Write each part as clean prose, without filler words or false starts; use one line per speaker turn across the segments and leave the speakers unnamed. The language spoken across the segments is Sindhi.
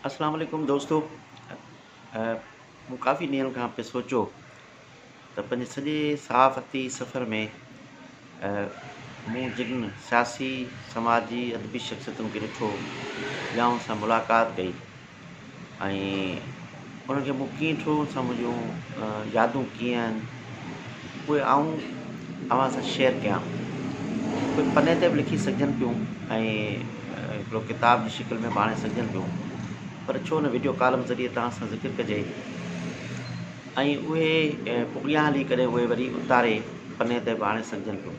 اسلام عليڪم دوستو مون ڪافي ڏينهن کان پئي سوچيو ته پنهنجي سڄي صحافتي سفر ۾ مون جن سياسي سماجي ادبي شخصيتن کي ڏٺو يا ان سان ملاقات ڪئي ۽ انهن کي مون ڪيئن ڏٺو ان سان منهنجون يادون ڪيئن آهن اهي آئون اوهان سان شيئر ڪيان اهي پني تي به لکي سگهجن پيون ۽ هڪڙو ڪتاب جي شڪل ۾ به آڻي سگهجن پيون پر ڇو نه وڊيو ڪالم ذريعي توهان سان ذڪر ڪجي ۽ اهي پويان هلي ڪري اهي وري اتاري پني تي به آڻي سگهجن پيون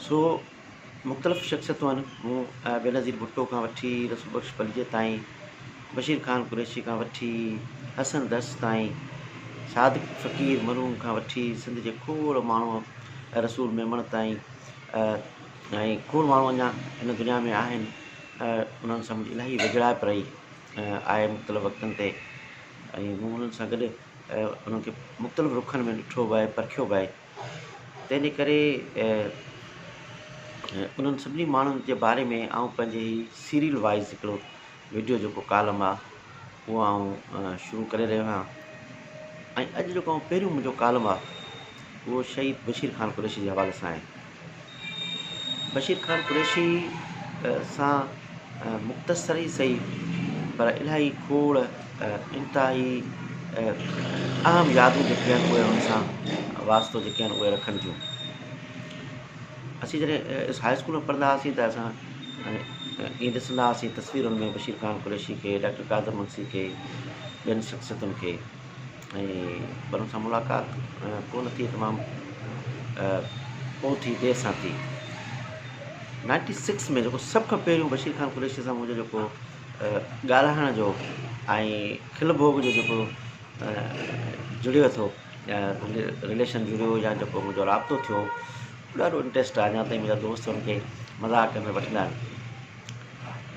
سو مختلف شخصيتون آهن مون بينظير ڀٽو کان وٺي رسول بخش پليجي تائين بشير خان قريشي کان وٺي حسن درس تائين صادق فقير مرحوم کان وٺي سنڌ جي کوڙ ماڻهو رسول ميمڻ تائين ۽ کوڙ ماڻهو اڃا هن دنيا ۾ آهن انهن سان منهنجي الاهي ويجهڙائپ رهي آهي مختلف وقتن تي ۽ مون انهن سان گڏ انهن کي مختلف رخن ۾ ڏٺو به آهي پرکيو به آهي تنهن جي ڪري انهن سڀني ماڻهن جي باري ۾ آئون پنهنجي هي سيريل وائز هڪڙو وڊيو جيڪو ڪالم آهي اهو آئون شروع ڪري رهيو آهيان ۽ اڄ جيڪو آئون پهريون منهنجو ڪالم آهي اهو شهيد بشير خان قريشي جي حوالي سان آهي بشير خان قريشي سان مختصر ئي سهي پر الاهي کوڙ انتهائي اهم يادون جيڪي آهن اهي هن سان واسطو جيڪي آهن اهي رکن ٿيون. اسين جڏهن هاء اسڪول ۾ پڙهندا هئاسين ته اسان ائين ڏسندا هئاسين تصويرن ۾ بشير خان قريشي کي ڊاڪٽر قادر مگسي کي ٻين شخصيتن کي ۽ پر ان سان ملاقات ڪونه ٿي تمام پوء ٿي دير سان ٿي. نائنٽي سڪس ۾ جيڪو سڀ کان پهريون بشير خان قريشي سان منهنجو جيڪو ڳالهائڻ جو ۽ کل ڀوڳ جو جيڪو جڙيو ٿو رليشن جڙيو يا جيڪو منهنجو رابطو ٿيو ڏاڍو انٽريسٽ آهي اڃا تائين منهنجا دوست ان کي مذاق ۾ وٺندا آهن.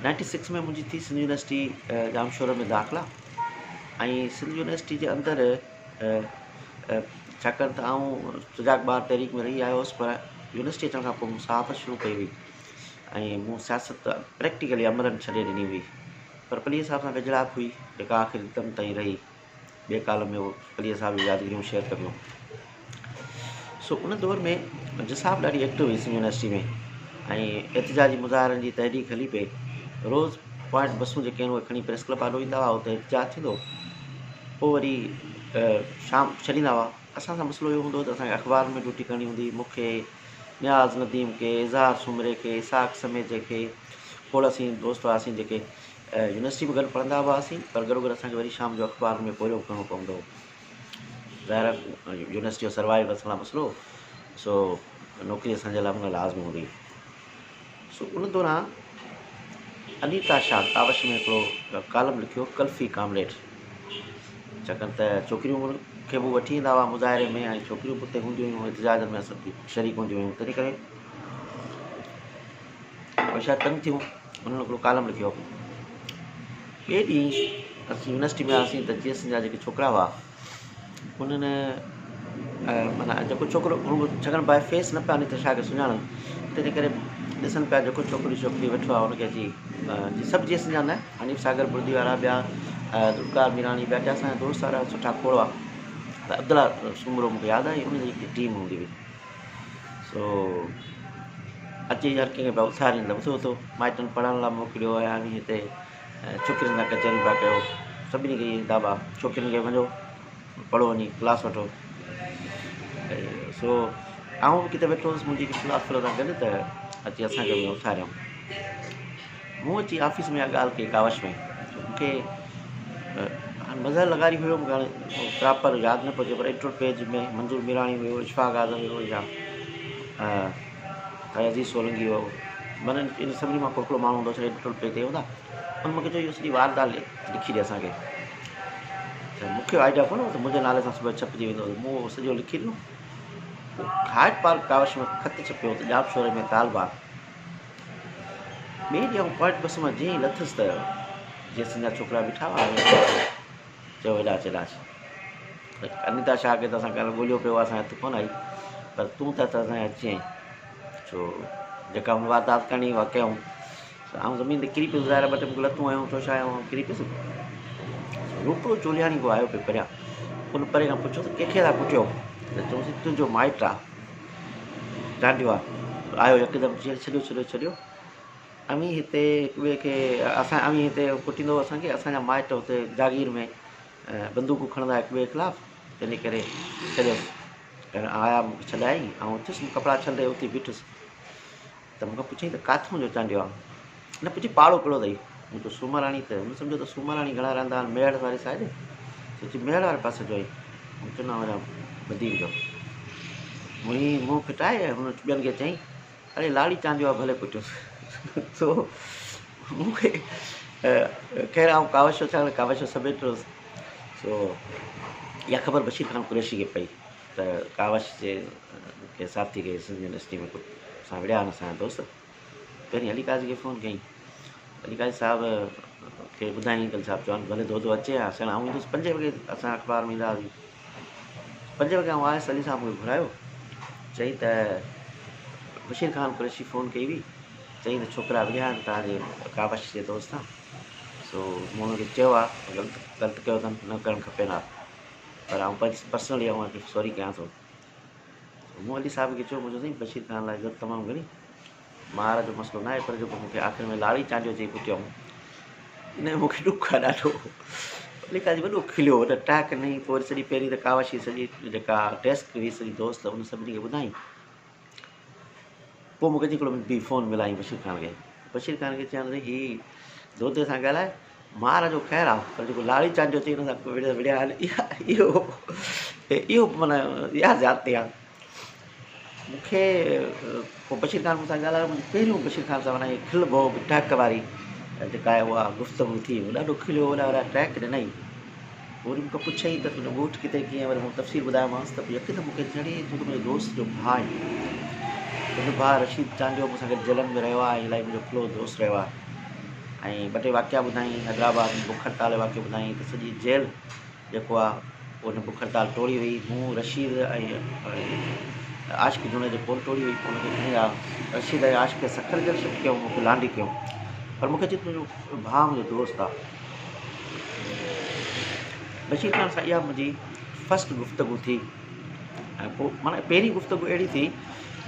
نائنٽي سڪس ۾ منهنجي ٿي سنڌ يونيورسٽي ڄامشورو ۾ داخلا ۽ سنڌ يونيورسٽي جي اندر ڇاڪاڻ ته آئون سجاڳ ٻار تحريڪ ۾ رهي آيو هوس پر يونيورسٽي اچڻ کان پوء مون صحافت شروع ڪئي هئي ۽ مون سياست پريڪٽيڪلي عملاً ڇڏي ڏني هئي پر پليجي صاحب سان ويجهڙائپ هئي جيڪا آخري دم تائين رهي. ٻئي ڪالم ۾ اهو پليجي صاحب جون يادگيريون شيئر ڪبيون. سو ان دور ۾ جساف ڏاڍي ايڪٽو هئي سنڌ يونيورسٽي ۾ ۽ احتجاجي مظاهرن جي تحريڪ هلي پئي. روز پوائنٽ بسون جيڪي آهن اهي کڻي پريس ڪلب آڏو ايندا هئا اتي احتجاج ٿيندو پوء وري شام ڇڏيندا هئا. اسان سان مسئلو اهو هوندو هو ته اسان کي اخبارن ۾ ڊيوٽي ڪرڻي هوندي هئي مون کي نياز نديم کي، اظهار سومري کي، اسحاق سميجي کي، کوڙ اسين دوست هئاسين جيڪي يونيورسٽي به گڏ پڙهندا هئاسين پر گڏوگڏ اسان کي وري شام جو اخبارن ۾ پورهيو به ڪرڻو پوندو هو. ظاهر آهي يونيورسٽي جو سروائيو اسان لاء مسئلو هو سو نوڪري اسان جي لاء معنيٰ لازمي هوندي هئي. سو ان دوران انيتا شاهه ڪاوش ۾ هڪڙو ڪالم لکيو ڪلفي ڪامريڊ ڇاڪاڻ ته ڇوڪريون کي به وٺي ايندا هئا مظاهري ۾ ۽ ڇوڪريون به اتي هونديون هيون احتجاج ۾ شريڪ هونديون هيون تنهن ڪري اهي شايد تنگ ٿيون انهن هڪڙو ڪالم لکيو ٻئي ڏينهن اسين يونيورسٽي ۾ آياسين ته جي ايس جا جيڪي ڇوڪرا هئا انهن معنيٰ جيڪو ڇوڪرو ڇاڪاڻ باء فيس نه پيا انيتا شاهه کي سڃاڻن تنهن ڪري ڏسن پيا جيڪو ڇوڪري ڇوڪري ويٺو آهي ان کي اچي جي سڀ جي ايس جا نه حنيف ساگر بڙدي وارا ٻيا ذوالفقار ميراڻي ٻيا ٽيا اسان جا دوست سارا سٺا کوڙ هئا ته عبدالله سومرو مون کي ياد آهي ان جي هڪڙي ٽيم هوندي هئي سو اچي هر ڪنهن کي پيا اٿارين ته اٿو اٿو مائٽن پڙهڻ لاء موڪليو ۽ اوهين هتي ڇوڪرين سان ڪچهريون پيا ڪيو سڀني کي اهي دعويٰ ڇوڪرين کي وڃو پڙهو وڃي ڪلاس وٺو سو آئون به ڪٿي ويٺو هوس منهنجي هڪ ڪلاس فيلو سان گڏ ته اچي اسان کي به اٿاريائون مون اچي آفيس ۾ اها ڳالهه ڪئي ڪاوش ۾ مون کي هاڻي مظهر لغاري هيو مون کي هاڻي پراپر ياد نه پيو اچي پر ايڊيٽور پيج ۾ منظور ميراڻي هيو اشفاق آزم هيو يا عزيز سولنگي هيو معنيٰ ان سڀني مان ڪو هڪڙو ماڻهو هوندو ايڊيٽور پيج تي هوندا ان مون کي چيو اهو سڄي واردات لکي ڏي اسان کي ته مون کي آئيڊيا ڪونه هو ته منهنجي نالي سان صبح ڇپجي ويندو مون اهو سڄو لکي ڏنو هائيڊ پارڪ ڪاوش ۾ خط ڇپيو ته ڄامشوري ۾ طالبان ٻئي ڏينهن آئون پوائنٽ بس مان جيئن ئي لٿس ته جيسن جا ڇوڪرا بيٺا هئا چيو هيڏانهن اچ هيڏانهن اچ انيتا شاهه کي ته اسان ڪالهه ڳوليو پيو اسان هٿ ڪونه آئي پر تون ته اسان اچين ڇو جيڪا هن واردات ڪرڻي اها ڪيائون. آئون زمين تي ڪري پيس، ظاهر آهي ٻه ٽي مون کي لتون هنيون، ٺوشا هنيو، آئون ڪري پيس. روپلو چولياڻي ڪو آيو پئي پريان، ان پري کان پڇيو ته ڪنهن کي ٿا ڪٽيو؟ ته چيوسين تنهنجو مائٽ آ، چانڊيو آ. آيو يڪدم چيائين ڇڏيو ڇڏيو ڇڏيو، اوهين هتي هڪ ٻئي کي اسان اوهين هتي ڪٽيندو اسان کي، اسان جا مائٽ هتي جاگير ۾ بندوقون کڻندا هڪ ٻئي خلاف، تنهنجي ڪري ڇڏيوس. آيا مون کي ڇڏايائين، آئون اٿيس، ڪپڙا ڇنڊي اٿي بيٺس. ته مون کان پڇيائين ته ڪاٿئون جو چانڊيو آهين؟ نه پڇي پاڙو ڪهڙو اٿئي؟ مون چيو سومراڻي ته هن سمجهيو ته سومراڻي گهڻا رهندا آهن ميهڙ واري سائيڊ، سو چي ميهڙ واري پاسي جو آهين؟ مون چيو نه آئون بدين جو. مون هي منهن ڦٽائي ۽ هن ٻين کي چيائين اڙي لاڙي چانڊيو آهي ڀلي پٽيوس. سو مون کي خير آئون ڪاوش جو ڇاڪاڻ ڪاوش جو سب ايڊيٽر هوس، سو اها خبر بشير خان قريشي کي پئي. ته ڪاوش جي ڪنهن ساٿي کي سنڌ يونيورسٽي ۾ ڪجهه سان وڙهيا آهن اسان جا دوست، پهرين علي قاضي کي فون ڪيائين، علي قاضي صاحب کي ٻڌايائين ته صاحب چون ڀلي دودو اچي ها سيڻ آئون ايندس پنجين وڳي اسان اخبار ۾ ايندا هئاسين، پنجين وڳي آئون آيس علي صاحب مونکي گهرايو چئي ته بشير خان قريشي فون ڪئي هئي چئي ته ڇوڪرا وڙهيا آهن توهان جي ڪاوش جي دوست سان، سو مون هن کي چيو آهي غلط غلط ڪيو اٿن نه ڪرڻ کپين ها، پر آئون پرسنلي اوهان کي سوري ڪيان ٿو. مون علي صاحب کي چيو، مون چيو سائين بشير خان لاء عزت تمام گهڻي، مار جو مسئلو ناهي پر جيڪو مون کي آخر ۾ لاڙي چانڊيو چئي پٽيائون ان جو مون کي ڏک آهي ڏاڍو. علي قاضي وڏو کليو، وڏا ٽهڪ ڏنائين، پوء وري سڄي پهرين ته ڪاوشي سڄي جيڪا ڊيسڪ هئي سڄي دوست ان سڀني کي ٻڌائين. پوء مون کي هڪڙو ٻي فون ملائين بشير خان کي، بشير خان کي چيائين ته هي دودي سان ڳالهاء، مار جو خير آ پر جيڪو لاڙي چانڊيو اچي ان سان وڙهيا آهن اهو اهو معنيٰ اها زيادتي آ. مون کي پوء بشير خان مون سان ڳالهايو، منهنجو پهريون بشير خان سان معنيٰ کل ڀوڳ ٽهڪ واري جيڪا آهي اها گفتگو ٿي، هو ڏاڍو کليو وڏا وڏا ٽهڪ ڏنائين. پوء وري مون کان پڇيائين ته تنهنجو ڳوٺ ڪٿي ڪيئن، وري مون تفصيل ٻڌايومانس ته يڪدم مون کي چيائين اڙي تون ته منهنجي دوست جو ڀاء آهين، تنهنجو ڀاء رشيد چانڊيو مون سان گڏ جيلن ۾ رهيو آهي ۽ الائي منهنجو ڪلوز دوست رهيو آهي. ۽ ٻه ٽي واقعا ٻڌائين، حيدرآباد ۾ بک هڙتال جو واقعو ٻڌائين ته سڄي جيل جيڪو آهي ان بک هڙتال ٽوڙي هئي، مون رشيد ۽ عاشق جوڻيجو ڪونه ٽوڙي هئي، پوء ان کي کڻي آيا، رشيد ۽ عاشق کي سکر جيل شفٽ ڪيائون، مون کي لانڍي ڪيائون، پر مون کي چيو تنهنجو ڀاء منهنجو دوست آهي. بشير خان سان اها منهنجي فرسٽ گفتگو ٿي ۽ پوء معنيٰ پهرين گفتگو اهڙي ٿي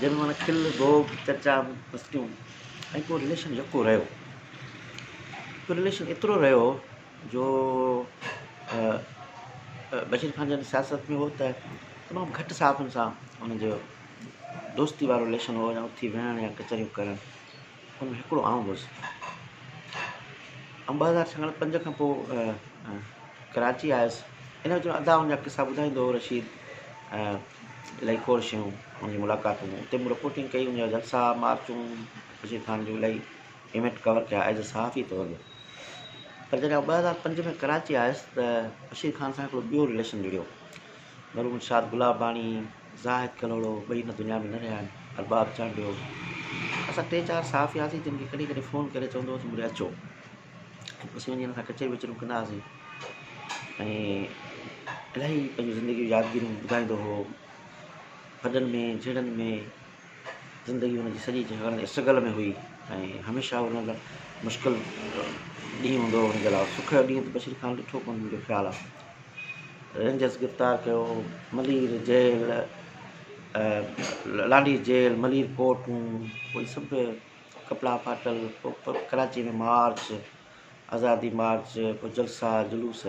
جنهن ۾ معنيٰ کل ڀوڳ چرچا مستيون ۽ پوء رليشن يڪو رهيو. پوء رليشن ايترو رهيو جو بشير خان جڏهن سياست ۾ هو ته تمام گهٽ صحافين سان ان جو دوستي وارو رليشن هو يا اٿي ويهڻ يا ڪچهريون ڪرڻ، ان ۾ هڪڙو آئون هوس. آئون 2005 کان پوء ڪراچي آيس، ان وچ ۾ ادا ان جا قصا ٻڌائيندو هو رشيد الائي کوڙ شيون ان جون ملاقاتون، اتي مون رپورٽنگ ڪئي، ان جا جلسا مارچون بشير خان جون الائي ايونٽ ڪور ڪيا ايز اي صحافي طور به. پر جڏهن آئون 2005 ۾ ڪراچي آيس ته بشير خان سان هڪڙو ٻيو رليشن جڙيو. مرحوم ارشاد گلاباڻي، زاهد ڪلهوڙو ٻئي هن دنيا ۾ نه رهيا آهن، ارباب چانڊيو، اسان ٽي چار صحافي هئاسين جن کي ڪڏهن ڪڏهن فون ڪري چوندو هو ته مون ڏي اچو ۽ اسين وڃي هن سان ڪچهريون وچهريون ڪندا هئاسين ۽ الاهي پنهنجي زندگي جون يادگيريون ٻڌائيندو هو. وڏن ۾ جهيڙن ۾ زندگي هن جي سڄي جهڳڙن اسٽرگل ۾ هئي ۽ هميشه هن لاء مشڪل ڏينهن هوندو هو هن جي لاء سک جو ڏينهن ته بشير خان ڏٺو ڪونه منهنجو خيال آهي. رينجرس گرفتار ڪيو، ملير جيل، لانڍي جيل، ملير ڪورٽون، پوء سڀ ڪپڙا ڦاٽل، پوء ڪراچي ۾ مارچ، آزادي مارچ، پوء جلسا جلوس.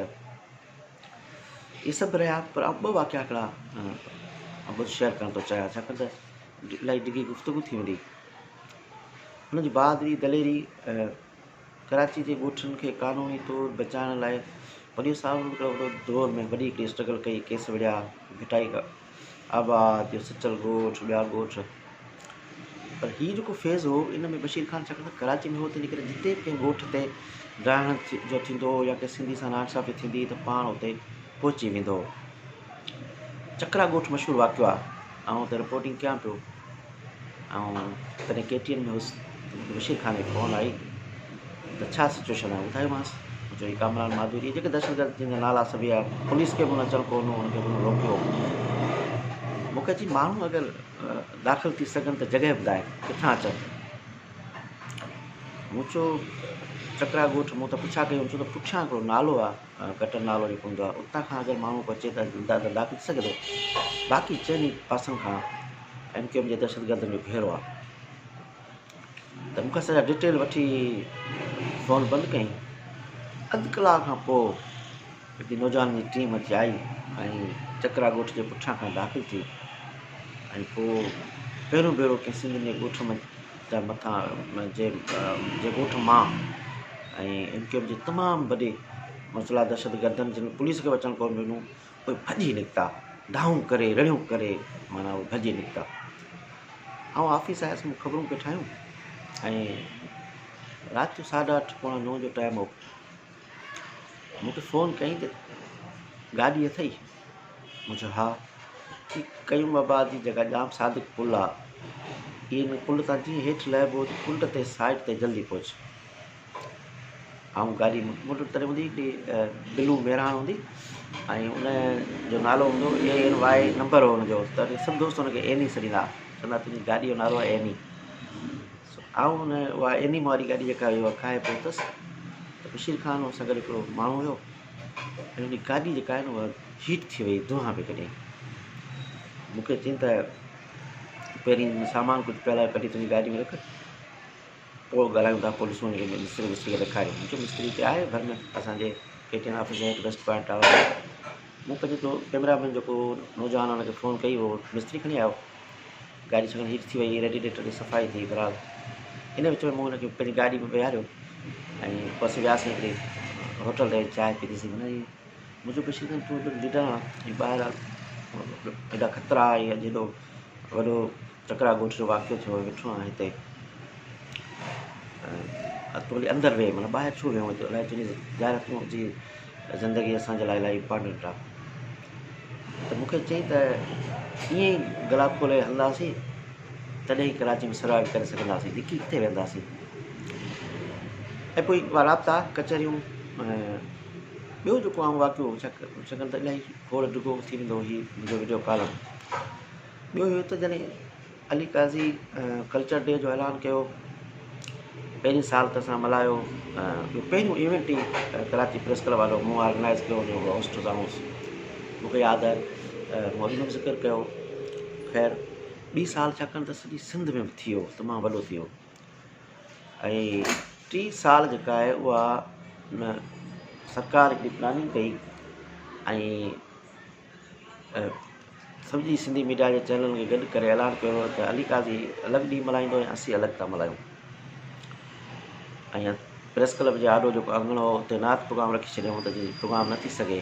اهي سڀ رهيا پر آئون ٻه واقعا هڪڙا آئون شيئر ڪرڻ ٿو چاهيان ڇاڪاڻ ته الاهي ڊگهي گفتگو ٿي ويندي. هن جي بهادري دليري ڪراچي جي ڳوٺن کي قانوني طور بچائڻ لاء وڏي صاحب به هڪڙو وڏو دور ۾ وڏي هڪڙي اسٽرگل ڪئي، ڪيس وڙهيا، ڀٽائي آباد يا سچل ڳوٺ ٻيا ڳوٺ. پر هي جيڪو فيز هو ان ۾ بشير خان ڇاڪاڻ ته ڪراچي ۾ هو تنهنجي ڪري جتي به ڪنهن ڳوٺ تي ڊاهڻ جو ٿيندو هو يا ڪنهن سنڌي سان ناانصافي ٿيندي هئي ته پاڻ اتي پهچي ويندو هو. چڪرا ڳوٺ مشهور واقعو آهي. آئون اتي رپورٽنگ ڪيان پيو ۽ تڏهن ڪي ٽي اين ۾ هوس ته مونکي بشير خان جي فون آئي ته ڇا سچويشن آهي ٻڌايومانس مون چيو هي ڪامران ماڌوري جيڪي دهشتگرد جن جا نالا سڀ اها پوليس کي به هن اچڻ ڪونه هو هن کي به هن روڪيو مونکي چي ماڻهو اگر داخل ٿي سگهن ته جڳهه ٻڌائي ڪٿان اچن. مون چيو چڪرا ڳوٺ مون ته پڇا ڪئي چيو ته پٺيان هڪڙو نالو آ گٽر نالو جيڪو هوندو آ اتان کان اگر ماڻهو ڪو اچي ته داخل ٿي سگهي ٿو باقي چئني پاسن کان ايم ڪيو ايم جي دهشتگردن جو گهيرو آ ته مون کان سڄا ڊيٽيل وٺي فون بند ڪيائين اڌ ڪلاڪ کان پوء هڪڙي نوجوانن جي ٽيم اچي آئي ۽ چڪرا ڳوٺ جي پٺيان کان داخل ٿي ۽ پوء پهريون ڀيرو ڪنهن سنڌين جي ڳوٺ ۾ جا مٿان جي جي ڳوٺ مان ۽ ايم ڪيو ايم جي تمام وڏي مسلح دهشتگردن جن پوليس کي به اچڻ ڪونه ڏنو اهي ڀڄي نڪتا دانهون ڪري رڙيون ڪري معنيٰ اهي ڀڄي نڪتا آئون آفيس آيس مون خبرون پئي ٺاهيون ۽ رات جو ساڍا اٺ پوڻا نو جو ٽائيم هو مون کي فون ڪيائين ته گاڏي اٿئي مون چيو ها چي قيوم آباد جي جيڪا ڄام صادق پل آ ان پل تان جيئن هيٺ لهبو ته ڪنڊ تي سائيڊ تي جلدي پهچ آئون گاڏي مون وٽ تڏهن هوندي هڪڙي بلو مهراڻ هوندي ۽ ان جو نالو هوندو اي اين وائي نمبر هو ان جو ته سڀ دوست ان کي ايني سڏيندا چوندا تنهنجي گاڏي جو نالو آهي ايني سو آئون ان اها ايني واري گاڏي جيڪا هئي اها کائي پهتس ته بشير خان مون سان گڏ هڪڙو ماڻهو هيو ۽ ان جي گاڏي جيڪا آهي نه اها هيٽ ٿي وئي دونهان پئي ڪڍي مون کي چيائين ته پهرين سامان ڪجهه پيل آهي ڪڍي تنهنجي گاڏي ۾ رک پوء ڳالهايون ٿا پوء ڏسون هن کي مستري وستري کي ڏيکاريون مون چيو مستري هتي آهي ڀر ۾ اسانجي ڪي ٽي اين آفيس جي هيٺ ويسٽ پوائنٽ ٽاور مون پنهنجو دو ڪيمرا مين جيڪو نوجوان هن کي فون ڪئي هو مستري کڻي آيو گاڏي ڇاڪاڻ هيٽ ٿي وئي ريڊيٽر جي صفائي ٿي بهرحال ان وچ ۾ مون هن کي پنهنجي گاڏي ۾ ويهاريو ۽ پوء اسين وياسين هڪڙي هوٽل تي چانهه پيتيسين منهنجو بشير خان تون هيڏو ليڊر آن ۽ ٻاهر ايڏا خطرا ۽ اڄ هيڏو وڏو چڪرا ڳوٺ جو واقعو ٿيو ويٺو آهيان هتي تون ڀلي اندر ويهه معنيٰ ٻاهر ڇو ويو آهين الائي تنهنجي ظاهر آهي تنهنجي زندگي اسان جي لاء الاهي امپارٽنٽ آهي ته مون کي چيائين ته ائين ئي گلا کولي هلنداسين تڏهن ئي ڪراچي ۾ سروائيو ڪري سگهنداسين لڪي ڪٿي وينداسين ۽ پوء رابطا ڪچهريون ٻيو جيڪو آئون واقعو ڇاڪاڻ ته الاهي کوڙ ڊگهو ٿي ويندو هي منهنجو وڊيو ڪالم ٻيو اهو ته جڏهن علي قاضي ڪلچر ڊي جو اعلان ڪيو پهرين سال ته اسان ملهايو اهو پهريون ايونٽ ئي ڪراچي پريس ڪلب وارو مون آرگنائز ڪيو ان جو هوسٽ آئون هوس مونکي ياد آهي مون اڳ ۾ به ذڪر ڪيو خير ٻي سال ڇاڪاڻ ته سڄي سنڌ ۾ به ٿي ويو تمام وڏو ٿي ويو ۽ ٽي سال جيڪا آهي اها سرڪار هڪڙي پلاننگ ڪئي ۽ سڄي سنڌي ميڊيا جي چينلن کي گڏ ڪري اعلان ڪيو ويو ته علي قاضي الڳ ڏينهن ملهائيندو ۽ اسين الڳ ٿا ملهايون ۽ پريس ڪلب جي آڏو جيڪو اڱڻ هو اتي نعت پروگرام رکي ڇڏيائون ته جي پروگرام نه ٿي سگهي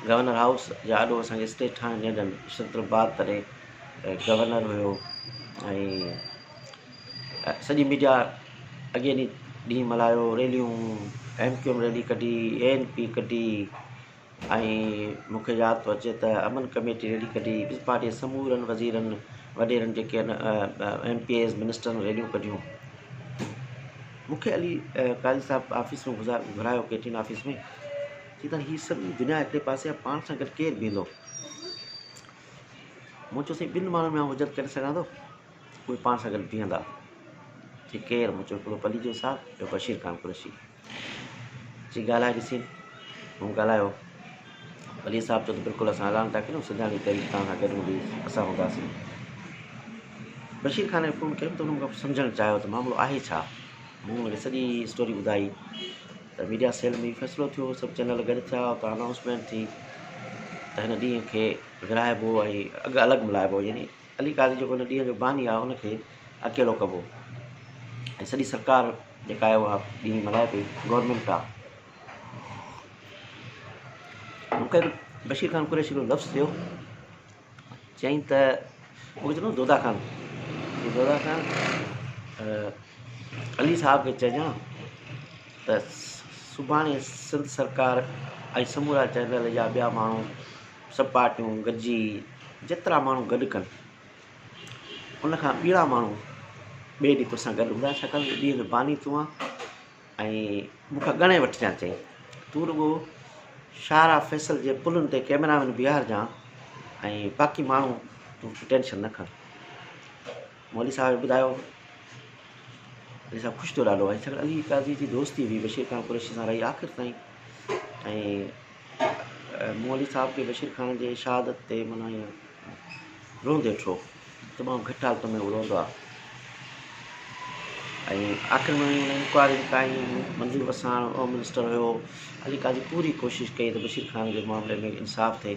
گورنر هائوس جي آڏو اسانکي اسٽيج ٺاهڻ نه ڏين عشرت العباد تڏهن گورنر هيو ۽ سڄي ميڊيا اڳئين ڏينهن ڏينهن ملهايو ريليون ايم ڪيو ايم ريلي ڪڍي اي اين پي ڪڍي ۽ مون کي ياد ٿو اچي ته امن ڪميٽي ريلي ڪڍي پيپلز پارٽي جي سمورن وزيرن وڏيرن جيڪي آهن ايم پي ايز منسٽرن ريليون ڪڍيون مون کي علي قاضي صاحب آفيس ۾ گهرايو ڪي ٽي اين آفيس ۾ چي ته هي سڄي دنيا هڪڙي پاسي آهي پاڻ سان گڏ ڪير بيهندو مون چيو سائين ٻن ماڻهن ۾ آئون حجت ڪري سگهان ٿو اهي پاڻ سان گڏ بيهندا چي ڪير مون چيو هڪڙو پليجو صاحب ٻيو بشير خان قريشي چي ڳالهائي ڏسين مون ڳالهايو ولي صاحب چيو ته بلڪل اسان اعلان ٿا ڪريون سنڌياڻي تحريڪ توهان سان گڏ هوندي اسان هونداسين بشير خان کي فون ڪيم ته هن مون کان سمجهڻ چاهيو ته معاملو آهي ڇا مون هن کي سڄي اسٽوري ٻڌائي ته ميڊيا سيل ۾ فيصلو ٿيو سڀ چينل گڏ ٿيا اتان انائونسمينٽ ٿي ته هن ڏينهن کي ورهائبو ۽ اڳ الڳ ملهائبو يعني علي قاضي جيڪو هن ڏينهن جو باني آهي ان کي اڪيلو ڪبو ۽ سڄي سرڪار جيڪا آهي اها ڏينهن ملهائي پئي گورنمينٽ آهي مون کي بشير خان قريشي هڪڙو لفظ چيو چيائين ته مون کي چوندو دودا خان دودا خان علي صاحب کي چئجان ته سڀاڻي سنڌ سرڪار ۽ سمورا چينل يا ٻيا ماڻهو سڀ پارٽيون گڏجي جيترا ماڻهو گڏ ڪن ان کان ٻيڻا ماڻهو ٻئي ڏينهن توسان گڏ هوندا ڇاڪاڻ ته ڏينهن جو باني تون آن ۽ مون کان ڳڻي وٺجان چئي تون رڳو شاهراهه فيصل جي پلن تي ڪئميرا مين بيهارجان ۽ باقي ماڻهو تون ٽينشن نه کڻ مولوي صاحب ٻڌايو. علي صاحب خوش ٿيو ڏاڍو ۽ ڇاڪاڻ علي قاضي جي دوستي هئي بشير خان قريشي سان رهي آخر تائين ۽ مون علي صاحب کي بشير خان جي شهادت تي معنيٰ ائين روئندي ڏٺو. تمام گهٽ حالت ۾ هو روئندو آهي ۽ آخر ۾ ان انڪوائري تائين منظور وساڻ هوم منسٽر هيو علي قاضي پوري ڪوشش ڪئي ته بشير خان جي معاملي ۾ انصاف ٿئي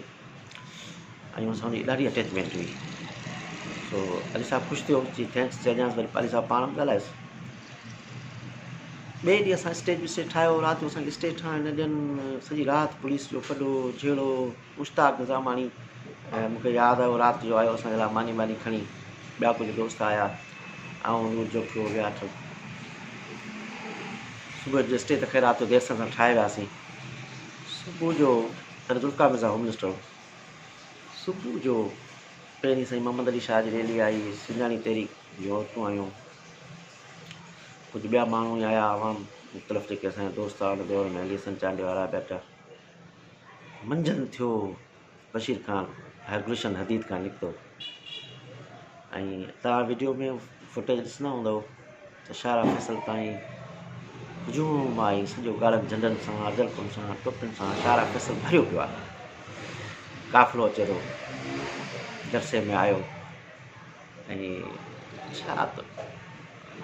۽ ان سان ان جي ڏاڍي اٽيچمينٽ هئي سو علي صاحب خوش ٿيو چي thanks چئجانس وري علي صاحب پاڻ به ڳالهايس ٻئي ڏينهن اسان اسٽيج وسٽيج ٺاهيو رات جو اسانکي اسٽيج ٺاهڻ نه ڏين سڄي رات پوليس جو ڦڏو جهيڙو مشتاق نظاماڻي مون کي ياد آيو رات جو آيو اسان جي لاء ماني ٻاني کڻي ٻيا ڪجهه دوست آيا آئون نور جوکيو ٻيا صبح جو اسٽيج ته خير رات جو دير سان اسان ٺاهي وياسين صبح جو تڏهن ذوالفقار مرزا هوم منسٽر هو صبح جو پهرين سائين محمد علي شاهه جي ريلي آئي سنڌياڻي تحريڪ جون عورتون آيون ڪجهه ٻيا ماڻهو آيا عوام مختلف جيڪي اسان جا دوست هئا ان دور ۾ علي حسن چانڊيو وارا ٻيا ٽيا منجهند ٿيو بشير خان هر گلشن حديد کان نڪتو ۽ توهان وڊيو ۾ فوٽيج ڏسندا هوندؤ ته شاهراهه فيصل تائين هجوم آهي سڄو ڳاڙهن جهنڊن سان اجرڪن سان ٽوپين سان شاهراهه فيصل ڀريو پيو آهي قافلو اچي ٿو جلسي ۾ آيو ۽ ڇا ته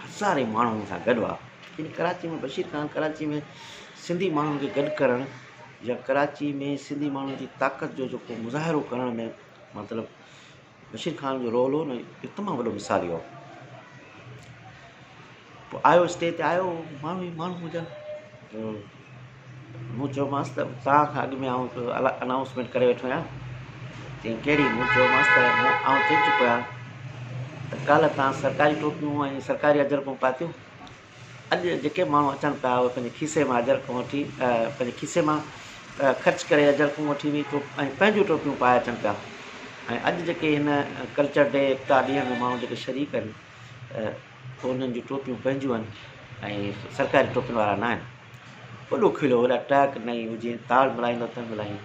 هزارين ماڻهو ان سان گڏ هئا يعني ڪراچي ۾ بشير خان ڪراچي ۾ سنڌي ماڻهن کي گڏ ڪرڻ يا ڪراچي ۾ سنڌي ماڻهن جي طاقت جو جيڪو مظاهرو ڪرڻ ۾ مطلب بشير خان جو رول هو نه اهو تمام وڏو مثالي هو پوء آيو اسٽيج تي آيو ماڻهو ئي ماڻهو هجن مون چيومانس ته توهان کان اڳ ۾ آئون هڪ انائونسمينٽ ڪري ويٺو آهيان چيائين ڪهڙي مون چيومانس ته آئون چئي چڪو آهيان ته ڪالهه توهان سرڪاري ٽوپيون ۽ سرڪاري اجرڪون پاتيون اڄ جيڪي ماڻهو اچن پيا اهي پنهنجي کيسي مان اجرڪون وٺي پنهنجي کيسي مان خرچ ڪري اجرڪون وٺي وي ۽ پنهنجون ٽوپيون پائي اچن پيا ۽ اڄ جيڪي هن ڪلچر ڊي ايڪتا ڏينهن ۾ ماڻهو جيڪي شريڪ آهن انهن جون ٽوپيون پنهنجون آهن ۽ سرڪاري ٽوپين وارا نه آهن وڏو کليو وڏا ٽهڪ ڏنائين هو جيئن تاڙ ملائيندو تنهن ملائين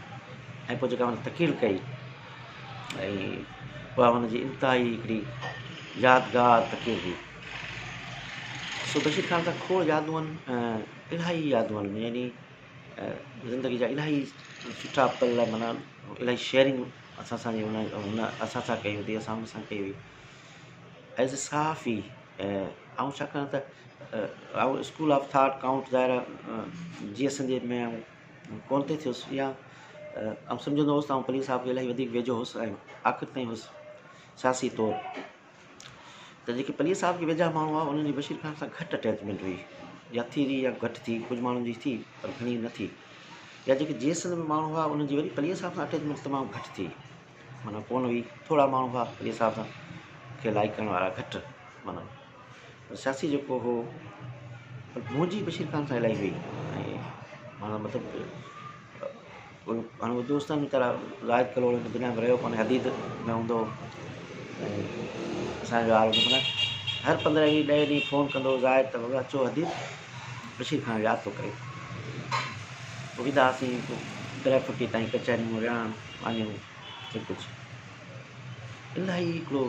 ۽ پوء جيڪا هن تقرير ڪئي ۽ اها هن جي انتهائي هڪڙي يادگار تقرير هئي سو بشير خان سان کوڙ يادون آهن الاهي يادون آهن يعني زندگي جا الاهي سٺا پل معنيٰ الاهي شيئرنگ اسان سان هن اسان سان ڪئي هوندي اسان هن سان ڪئي هئي ايز اي صحافي آئون ڇاڪاڻ ته آئون اسڪول آف ٿاٽ ڪائونٽ ظاهر آهي جي ايس اين جي ۾ آئون ڪونه ٿي ٿيس يا آئون سمجهندو هوس ته آئون پليجي صاحب کي الاهي وڌيڪ ويجهو هوس ۽ آخر تائين هوس سياسي طور ته جيڪي پليجي صاحب کي ويجها ماڻهو هئا انهن جي بشير خان سان گهٽ اٽيچمينٽ هئي يا ٿي رهي يا گهٽ ٿي ڪجهه ماڻهن جي ٿي پر گهڻي نه ٿي يا جيڪي جي ايس اين ۾ ماڻهو هئا انهن جي وري پليجي صاحب سان اٽيچمينٽ تمام گهٽ ٿي معنيٰ ڪونه هئي ٿورا ماڻهو هئا پليجي صاحب سان کي لائيڪ ڪرڻ وارا گهٽ معنيٰ پر سياسي جيڪو هو پر منهنجي بشير خان سان الاهي هئي ۽ معنيٰ مطلب هاڻي اهي دوست آهن ويچارا زاهد ڪلهوڙو هن دنيا ۾ رهيو ڪونهي حديد ۾ هوندو هو ۽ اسانجو حال هوندو معنيٰ هر پندرهن ڏينهن ڏهه ڏينهن فون ڪندو هو زاهد ته بابا اچو حديد بشير خان ياد ٿو ڪري پوء ويندا هئاسين پوء گرهه ڦٽي تائين ڪچهريون رهاڻ مانيون سڀ ڪجهه الاهي هڪڙو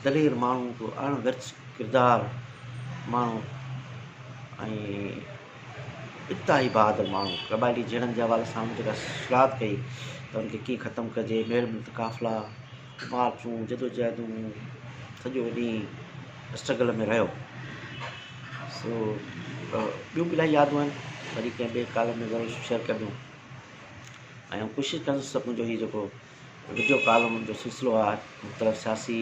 دلير ماڻهو هڪڙو اڻ ورچ ڪردار ماڻهو ۽ انتهائي بهادر ماڻهو قبائلي جهيڙن جي حوالي سان هن جيڪا شروعات ڪئي ته ان کي ڪيئن ختم ڪجي ميڙ منت قافلا مارچون جدوجهدون سڄو ڏينهن اسٽرگل ۾ رهيو سو ٻيون به الاهي يادون آهن وري ڪنهن ٻئي ڪالم ۾ ضرور شيئر ڪبيون ۽ آئون ڪوشش ڪندس ته منهنجو هي جيڪو وڊيو ڪالم جو سلسلو آهي مختلف سياسي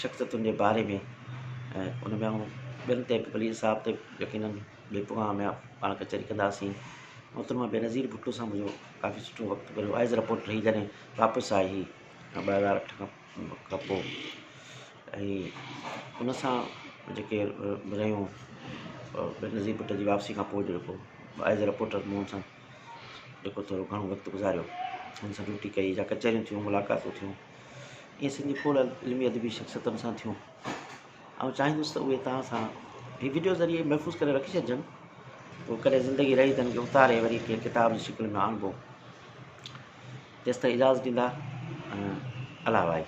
شخصيتن جي باري ۾ ۽ ان ۾ آئون ٻين تي به پليجي صاحب تي يقينن ٻئي پروگرام ۾ پاڻ ڪچهري ڪنداسين محترمه بينظير ڀٽو سان منهنجو ڪافي سٺو وقت گذريو ايز رپورٽر هئي جڏهن واپس آئي هئي 2008 کان پوء ۽ ان سان جيڪي رهيون بينظير ڀٽو جي واپسي کان پوء جيڪو ايز رپورٽر مون سان جيڪو ٿورو گهڻو وقت گذاريو هن سان ڊيوٽي ڪئي يا ڪچهريون ٿيون ملاقاتون ٿيون ائين سنڌي کوڙ علمي ادبي شخصيتن سان ٿيون آئون چاهيندس ته اهي توهان سان هي وڊيو ذريعي محفوظ ڪري رکي ڇڏجن پوء ڪڏهن زندگي رهي ته ان کي اتاري وري ڪنهن ڪتاب جي شڪل ۾ آڻبو تيستائين اجازت ڏيندا الله واهي.